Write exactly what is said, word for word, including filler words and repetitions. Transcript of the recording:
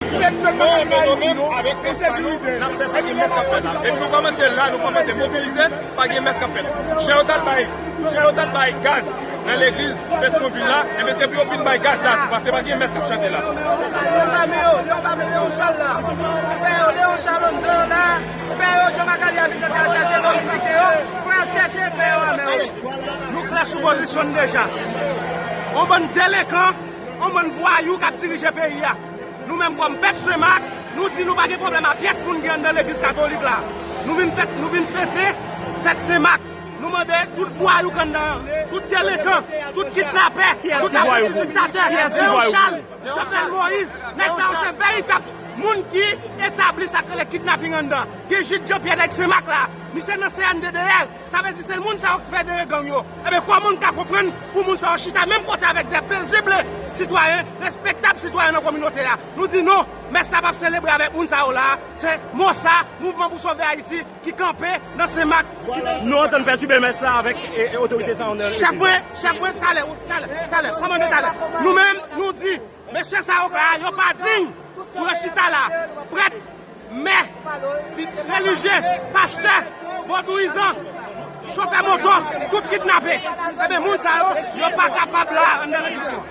Non, men nou menm, avèk fòs pa nou, n ap fè pa gen mès k ap fèt la. Depi nou kòmanse la, nou kòmanse mobilize, pa gen mès k ap fèt. Jan yo t al bay, jan yo t al bay gaz nan legliz Petyonvil la, enben se pou yo vin bay gaz la tou, paske pa gen mès k ap chante la. Leon pa mete yon chal la. Pè yo, Leon Chal anndan la. Pè yo, Jean Magali abitante al chèche Dominik yo. Pou al chèche pè yo anmè yo. Nou klè sou pozisyon n deja. On bann delenkan, on bann vwayou k ap dirije peyi a. Nou menm kòm pèp Senmak, nou di nou pa gen pwoblèm a pyès moun ki anndan legliz katolik la. Nou vin fèt, nou vin fete fèt Senmak. Nou mande tout vwayou k anndan an, tout delenkan, tout kidnapè, tout apranti diktatè, Leon Chal, Jovenel Moïse, nèg sa yo se veritab moun ki etabli sa k rele kidnaping anndan. Gen Jid Jean Pierre nèg Senmak la, misye nan C N D D L. Sa vle di se moun sa yo ki fè dere gang yo. Ebyen, kòman n ka konprann pou moun sa yo chita menm kote avèk de pezib sitwayen, respektab sitwayen nan kominote a? Nou di non, mès sa p ap selebre avèk moun sa yo la. Se MOSA, Mouvman pou Sove Ayiti, ki kanpe nan Senmak. Nou antann pèsibe mès sa avèk e, e, otorite sa yo nan... Chèf mwen, chèf mwen, talè, talè, talè, kòmandan talè. Nou menm, nou di, mesye sa yo la, yo pa diy pou yo chita la. Prèt, mè, relijye, pastè, vodouyizan, chofè moto, tout kidnape. Ebyen, moun sa yo, yo pa kapab la anndan legliz nou.